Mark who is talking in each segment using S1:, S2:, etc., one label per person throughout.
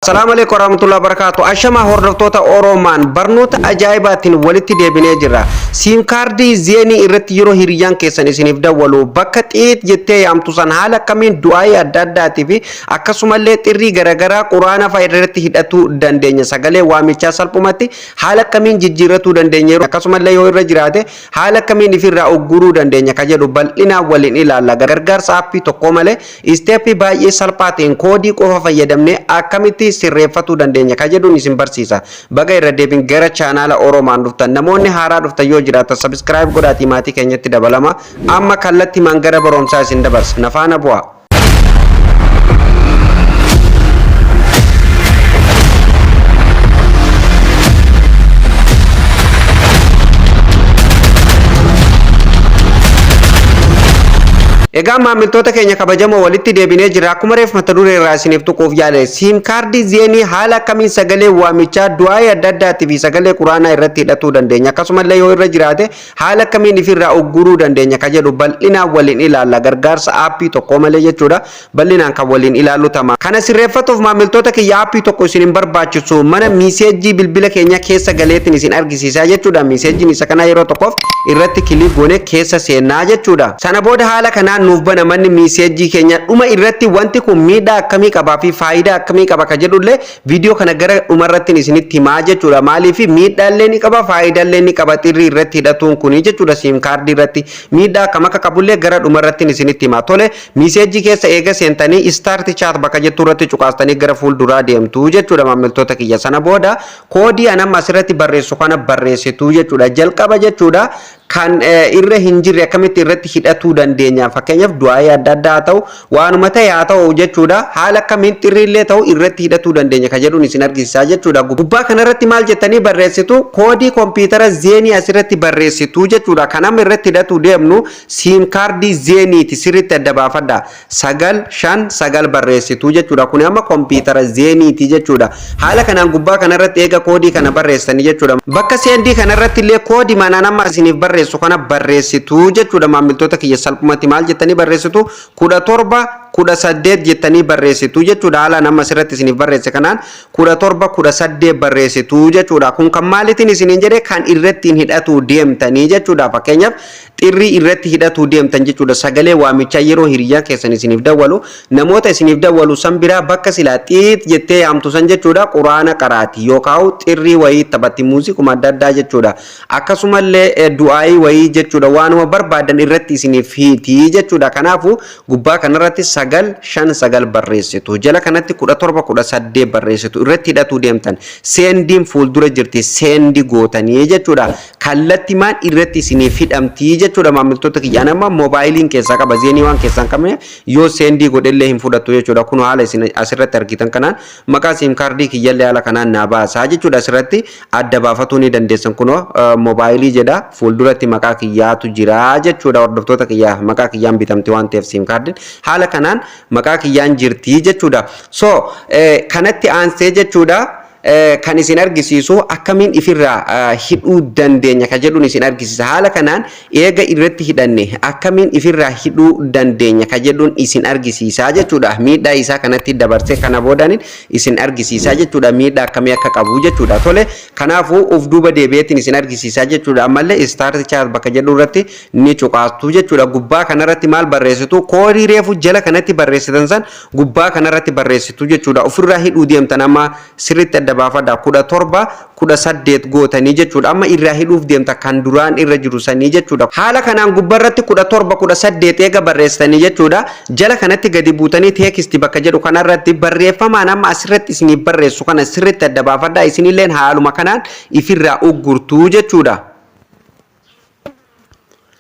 S1: Assalaamu alaikum warahmatullahi wabarakatuh. Ashamaa hordoftoota Oromaan barnoota ajaa'ibaatiin walitti deebinee jirra. Siim kaardii Zeenii irratti yeroo hiriyyaan keessan isiniif dawwalu bakka xiit jettee yaamtu san haala akkamiin du'aayii adda addaatii fi akkasumallee xirrii garaagaraa quraana fa'a irratti hidhatuu dandeenya. Sagalee waamichaa salphumatti haala akkamiin jijjiirratuu dandeenya, akkasumallee yoo irra jiraate haala akkamiin ifirraa ugguruu dandeenya ka jedhu bal'inaan waliin ilaalla. Gargaarsa aappii tokko malee isteeppii baay'ee salphaa ta'een koodii qofa fayyadamnee akkamitti sirreeffatuu dandeenya ka jedhuun isin barsiisa. Baga irra deebiin gara chaanaala Oromaan dhuftan. Namoonni haaraa dhuftan yoo jiraatan subscribe godhaatii maatii keenyatti dabalama. Amma kallattimaan gara barumsaa isin dabarsa. Na faana bu'aa. Egaa maamiltoota keenya kabajamoo, walitti deebinee jira. Akkuma reef mata duree irraa isiniif tuquuf yaale, siim kaardii Zeenii haala akkamiin sagalee waamichaa, du'aayii adda addaatii fi sagalee quraanaa irratti hidhatuu dandeenya, akkasumallee yoo irra jiraate haala akkamiin ifirraa ugguruu dandeenya ka jedhu bal'inaan waliin ilaalla. Gargaarsa aappii tokko malee jechuudha, bal'inaan kan waliin ilaallu tama. Kana sirreeffatuuf, maamiltoota kiyya, aappii tokko isin hin barbaachisu. Mana miiseejjii bilbila keenya keessa galeetiin isin argisiisaa jechuudha. Miiseejjiin isa kanaa yeroo tokkoof irratti click goone keessa seennaa jechuudha. Sana booda haala kanaan nuuf bana manni miiseejjii keenya. Dhuma irratti wanti kun miidhaa akkamii qabaa fi faayidaa akkamii qaba ka jedhullee viidiyoo kana gara dhumarratti isinitti himaa jechuudha. Maaliif miidhaallee ni qaba, faayidaallee ni qaba xirrii irratti hidhatuun kuni jechuudha. Siim kaardii irratti miidhaa akkam akka qabullee gara dhumarratti isinitti hima. Tole, miiseejjii keessa eega seentanii start chat bakka jettu irratti cuqaastanii gara fuulduraa deemtu jechuudha, maamiltoota kiyya. Sana booda koodii an amma asirratti barreessu kana barreessitu jechuudha. Jalqaba jechuudha, kan irra hin jirre akkamitti irratti hidhatuu dandeenya? Fakkeenyaaf, du'aayii adda addaa haa ta'u, waanuma ta'e haa ta'u jechuudha, haala akkamiin xirriillee ta'u irratti hidhatuu dandeenya kan jedhuun isin argisiisaa jechuudha. Gubbaa kanarratti maal jettanii barreessitu? Koodii kompiitara Zeenii asirratti barreessitu jechuudha. Kan amma irratti hidhatuu deemnu siim kaardii Zeeniiti, sirriitti adda baafadha. 959 barreessitu jechuudha. Kun amma kompiitara Zeeniiti jechuudha. Haala kanaan gubbaa kanarratti eega koodii kana barreessanii jechuudha, bakka send kanarratti illee koodii manaan amma isiniif barreessu kana barreessitu jechuudha. Maamiltoota kiyya, salphumatti maal jettanii barreessitu? 17 18 jettanii barreessitu jechuudha. Haala nama asirratti isiniif barreesse kanaan 17 18 barreessitu jechuudha. Kun kan maaliitiin isiniin jedhe? Kan irratti hin hidhatu deemtanii jechuudha. Fakkeenyaaf, xirrii irratti hidhatuu deemtan jechuudha. Sagalee waamichaa yeroo hiriyyaan keessan isiniif dawwalu, namoota isiniif dawwalu san biraa bakka silaa xiit jettee yaamtu san jechuudha, quraana qaraati yookaan xirrii wayii taphatti, muuziquma adda addaa jechuudha. Akkasumallee du'aayii wayii jechuudha, waanuma barbaadan irratti isiniif hiitii jechuudha. Kanaafuu gubbaa kanarratti 959 barreessitu. Jala kanatti 17 18 barreessitu. Irratti hidhatuu deemtan. Sendiin fuuldura jirti, send gootanii jechuudha. Kallattimaan irratti isiniif hidhamtii jechuudha, maamiltoota kiyya. Amma moobaayiliin keessaa qaba, Zeenii waan keessaa hin qabne yoo send godhellee hin fudhattu jechuudha. Kun haala isin asirratti argitan kanaan maqaa siim kaardii kiyyallee haala kanaan naa baasaa jechuudha. Asirratti adda baafatuu ni dandeessan. Kunoo moobaayilii jedha, fuulduratti maqaa kiyyaatu jira jechuudha. Hordoftoota kiyyaa, maqaa kiyyaan bitamti waan ta'eef siim kaardiin haala kanaan maqaa kiyyaan jirti jechuudha. So kanatti aansee jechuudha, kan isin argisiisu akkamiin ifirraa hidhuu dandeenya ka jedhuun isin argisiisa. Haala kanaan eega irratti hidhanne akkamiin ifirraa hidhuu dandeenya ka jedhuun isin argisiisa jechuudha. Miidhaa isaa kanatti dabarsee kana boodaan isin argisiisa jechuudha. Miidhaa akkamii akka qabu jechuudha. Tole, kanaafuu uf duuba deebi'eetiin isin argisiisa jechuudha. Ammallee start chat bakka jedhu irratti ni cuqaastu jechuudha. Gubbaa kanarratti maal barreessitu? Koodii reefu jala kanatti barreessitan san gubbaa kanarratti barreessitu jechuudha. Ofirraa hidhuu deemtan amma, sirriitti adda baafadha. 17 18 gootanii jechuudha. Amma irraa hidhuuf deemta kan duraan irra jiru sanii jechuudha. Haala kanaan gubbarratti 17 18 eega barreessitanii jechuudha, jala kanatti gadi buutanii text bakka jedhu kanarratti barreeffamaan amma asirratti isiniif barreessu kana sirriitti adda baafadha. Isinilleen haaluma kanaan ifirraa uggurtuu jechuudha.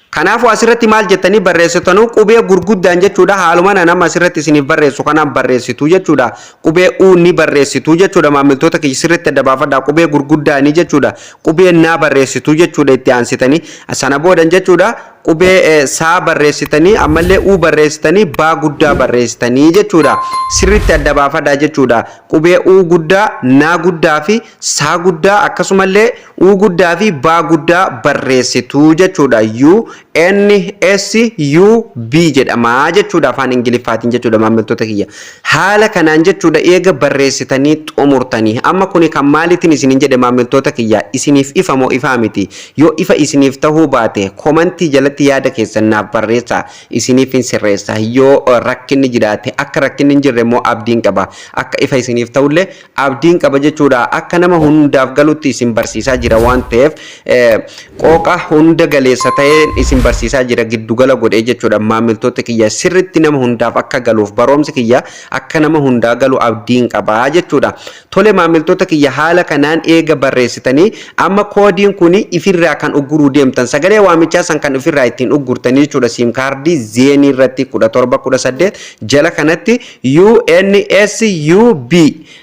S1: Kanaafuu asirratti maal jettanii barreessitanuu? Qubee gurguddaan jechuudha. Haaluma nama asirratti isiniif barreessu kanaan barreessitu jechuudha. Qubee U ni barreessitu jechuudha. Maamiltoota kiyya, sirriitti adda baafadhaa. Qubee gurguddaanii jechuudha. Qubee naa barreessitu jechuudha itti aansitanii. Sana boodan jechuudha, Qubee saa barreessitanii, ammallee u barreessitanii, baa guddaa barreessitanii jechuudha. Sirriitti adda baafadhaa jechuudha. Qubee u guddaa, naa guddaa fi saa guddaa, akkasumallee u guddaa fi baa guddaa barreessitu jechuudha. U N S U B jedhama jechuudha afaan Ingiliffaatiin jechuudha, maamiltoota kiyya. Haala kanaan jechuudha, eega barreessitanii xumurtanii, amma kuni kan maaliitiin isinin jedhe, maamiltoota kiyya, isiniif ifa moo ifaa miti? Yoo ifa isiniif tahuu baate, komantii jalatti yaada keessan naaf barreessaa, isiniif hin sirreessa yoo rakkinni jiraate. Akka rakkinni hin jirre immoo abdiin qaba, akka ifa isiniif ta'ullee abdiin qaba jechuudha. Akka nama hundaaf galutti isin barsiisaa jira waan ta'eef, qooqa hunda galeessa ta'een isin barsiisaa jira, giddugala godhee jechuudha. Maamiltoota kiyya, sirritti nama hundaaf akka galuuf, baroomsi kiyya akka nama hundaa galu abdiin qabaa jechuudha. Tole maamiltoota kiyya, haala kanaan eega barreessitanii, amma koodiin kun ifirraa kan ugguruu deemtan, sagalee waamichaa san kan ifirraa ittiin uggurtanii jechuudha. SIM kaardii Zeenii irratti 17 18 jala kanatti UNSUB,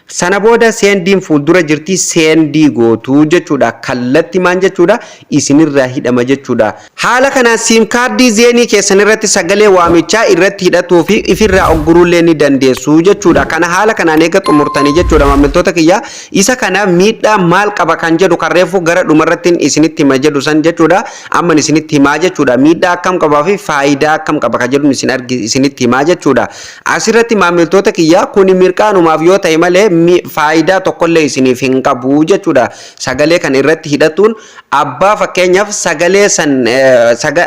S1: sana booda sendiin fuuldura jirti, send gootuu jechuudha. Kallatti maan jechuudha, isinirraa hidhama jechuudha. Haala kanaan SIM kaardii Zeenii keessan irratti sagalee waamichaa irratti hidhatuu fi ifirraa ogguruullee ni dandeessu jechuudha. Kana haala kanaan eega xumurtanii jechuudha, maamiltoota kiyya, isa kana miidhaa maal qaba kan jedhu, kan reefu gara dhumarratti isinitti hima jedhu san jechuudha. Amma isinitti himaa jechuudha. Miidhaa akkam qabaa fi faayidaa akkam qaba kan jedhu isin argi isinitti himaa jechuudha. Asirratti, maamiltoota kiyya, kuni mirqaanumaaf yoo ta'e malee faayidaa tokkollee isiniif hin qabu jechuudha. Sagalee kan irratti hidhatuun abbaa, fakkeenyaaf, sagalee san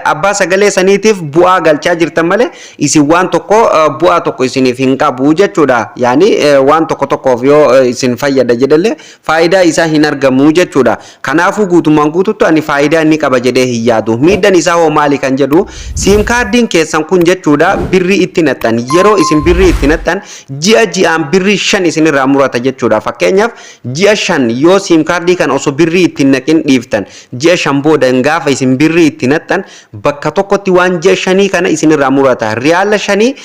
S1: abbaa sagalee saniitiif bu'aa galchaa jirtan malee isin waan tokko bu'aa tokko isiniif hin qabu jechuudha. Yaani waan tokko tokkoof yoo isin fayyada jedhallee, faayidaa isaa hin argamu jechuudha. Kanaafuu guutummaan guututti ani faayidaa inni qaba jedhee hin yaadu. Miidhaan isaa hoo maali kan jedhu, SIM kaardiin keessan kun jechuudha, birrii itti naxxan, yeroo isin birrii itti naxxan ji'a ji'aan birrii 5 isinirraa murata jechuudha. Fakkeenyaaf, ji'a 5 yoo SIM kaardii kan osoo birrii itti hin naqin dhiiftan, ji'a 5 booda gaafa isin birrii itti naxxan bakka tokkotti waan ji'a 5 kana isinirraa murata. Riyaala 5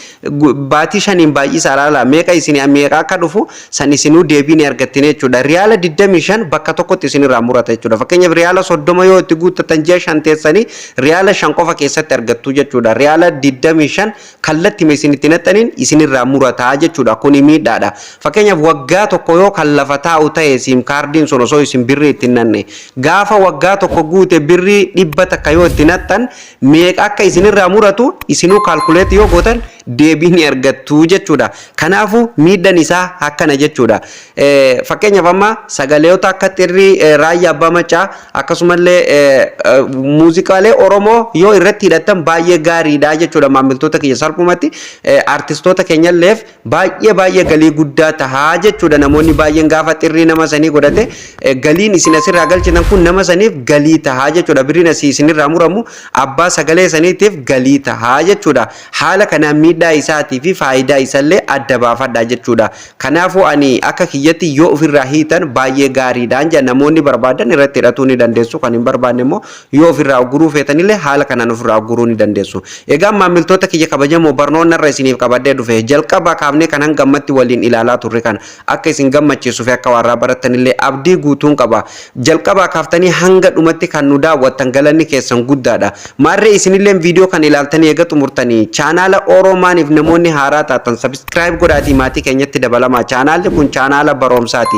S1: baatii 5n baay'isaa ilaala, meeqa isin meeqa akka dhufu san isinuu deebii ni argattin jechuudha. Riyaala 25 bakka tokkotti isinirraa murata jechuudha. Fakkeenyaaf, riyaala 30 yoo itti guuttatan, ji'a 5 teessanii riyaala 5 qofa keessatti argattu jechuudha. Riyaala 25 kallattii isin itti naxxaniin isinirraa murataa jechuudha. Kuni miidhaadha. Fakkeenyaaf, waggaa tokko yoo kan lafa taa'u ta'e, SIM kaardiin sun osoo isin birrii itti hin nanne, gaafa waggaa tokko guute birrii 100 yoo itti naxxan, meeqa akka isinirraa muratu isinuu calculate yoo gootan deebii ni argattu jechuudha. Kanaafuu miidhaan isaa akkana jechuudha. Fakkeenyaaf, amma sagaleota akka xirrii Raayyaa Abbaa Maccaa, akkasumallee muuziqaalee Oromoo yoo irratti hidhattan baay'ee gaariidha jechuudha, maamiltoota kiyya. Salphumatti artistoota keenyalleef baay'ee baay'ee galii guddaa tahaa jechuudha. Namoonni baay'een gaafa xirrii nama sanii godhate, galiin isin asirraa galchitan kun nama saniif galii tahaa jechuudha. Birriin asii isinirraa muramu abbaa sagalee saniitiif galii tahaa jechuudha. Haala kanaan miidhaa isaatii fi faayidaa isallee adda baafadha jechuudha. Kanaafuu ani akka kiyyatti yoo ofirraa hiitan baay'ee gaariidhaan jedha. Namoonni barbaadan irratti hidhatuu ni dandeessu, kan hin barbaanne immoo yoo ofirraa ugguruu feetanillee haala kanaan ofirraa ugguruu ni dandeessu. Egaa maamiltoota kiyya kabajamoo, barnoonni irra isiniif qabadhee dhufe jalqaba kaafnee kan hanga ammatti waliin ilaalaa turre kana akka isin gammachiisuu fi akka warraa barattanillee abdii guutuun qaba. Jalqabaa kaaftanii hanga dhumatti kan nu daawwattan, galanni keessan guddaadha. Maarree isinillee viidiyoo kan ilaaltanii eega xumurtanii, chaanaala Oroomaaniif namoonni haaraa taatan subscribe godhaatii maatii keenyatti dabalamaa. Chaanaalli kun chaanaala barumsaati.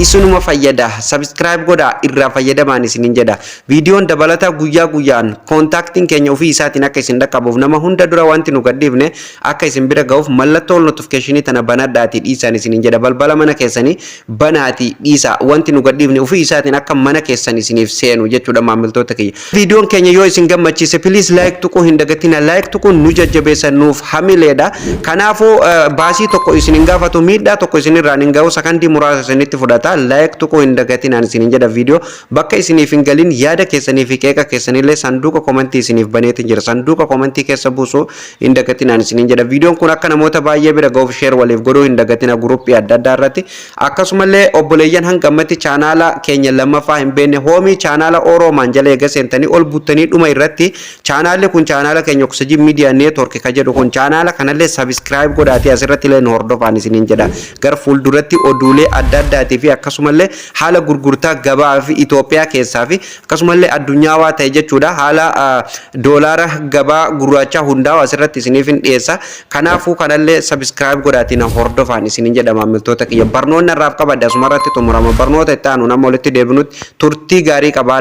S1: Isinuma fayyada. Subscribe godhaa, irraa fayyadamaan isinin jedha. Viidiyoon dabalataa guyyaa guyyaan contactiin keenya ofii isaatiin akka isin dhaqqabuuf, nama hunda dura wanti nu gadhiifne akka isin bira ga'uuf, mallattoo notificationii tana banadhaatii dhiisaan isinin jedha. Balbala mana keessanii banaatii dhiisaa, wanti nu gadhiifne ofii isaatiin akka mana keessan isiniif seenu jechuudha, maamiltoota kiyya. Viidiyoon keenya yoo isin gammachiise, please like tuquu hin dagatina. Like tuquun nu jajjabeessa, nuuf hamileedha. Kanaafuu baasii tokko isin hin gaafatu, miidhaa tokko isinirraan hin ga'u, sakandii muraasa isinitti fudhata. Like tuquu hin dagatinaan isinin jedha. Viidiyoo bakka isiniif hin galin yaada keessanii fi qeeqa keessanillee sanduuqa komantii isiniif baneetiin jira. Sanduuqa komantii keessa buusuu hin dagatinaan isinin jedha. Viidiyoon kun akka namoota baay'ee bira ga'uuf share waliif godhuu hin dagatina guruppii adda addaa irratti. Akkasumallee obboleeyyan hanga ammatti chaanaala keenya lammaffaa hin beekne, hoomii chaanaala Oroomaan jala eega seentanii ol buttanii, dhuma irratti chaanaalli kun chaanaala keenya Oxygen Media Network ka jedhu kun chaanaala Chaanaala kanallee subscribe godhaatii asirratti illee nu hordofaan isiniin jedha. Gara fuulduratti oduulee adda addaatii fi akkasumallee haala gurgurtaa gabaa fi Itoophiyaa keessaa fi akkasumallee addunyaawaa ta'e jechuudha. Haala doolaara gabaa gurraachaa hundaa'u asirratti isiniif hin dhiyeessa. Kanaafuu kanallee subscribe godhaatii na hordofaan isiniin jedha, maamiltoota kiyya. Barnoonni irraaf qabadde asumarratti xumurama. Barnoota itti aanu nama walitti deebinutti turtii gaarii qabaa.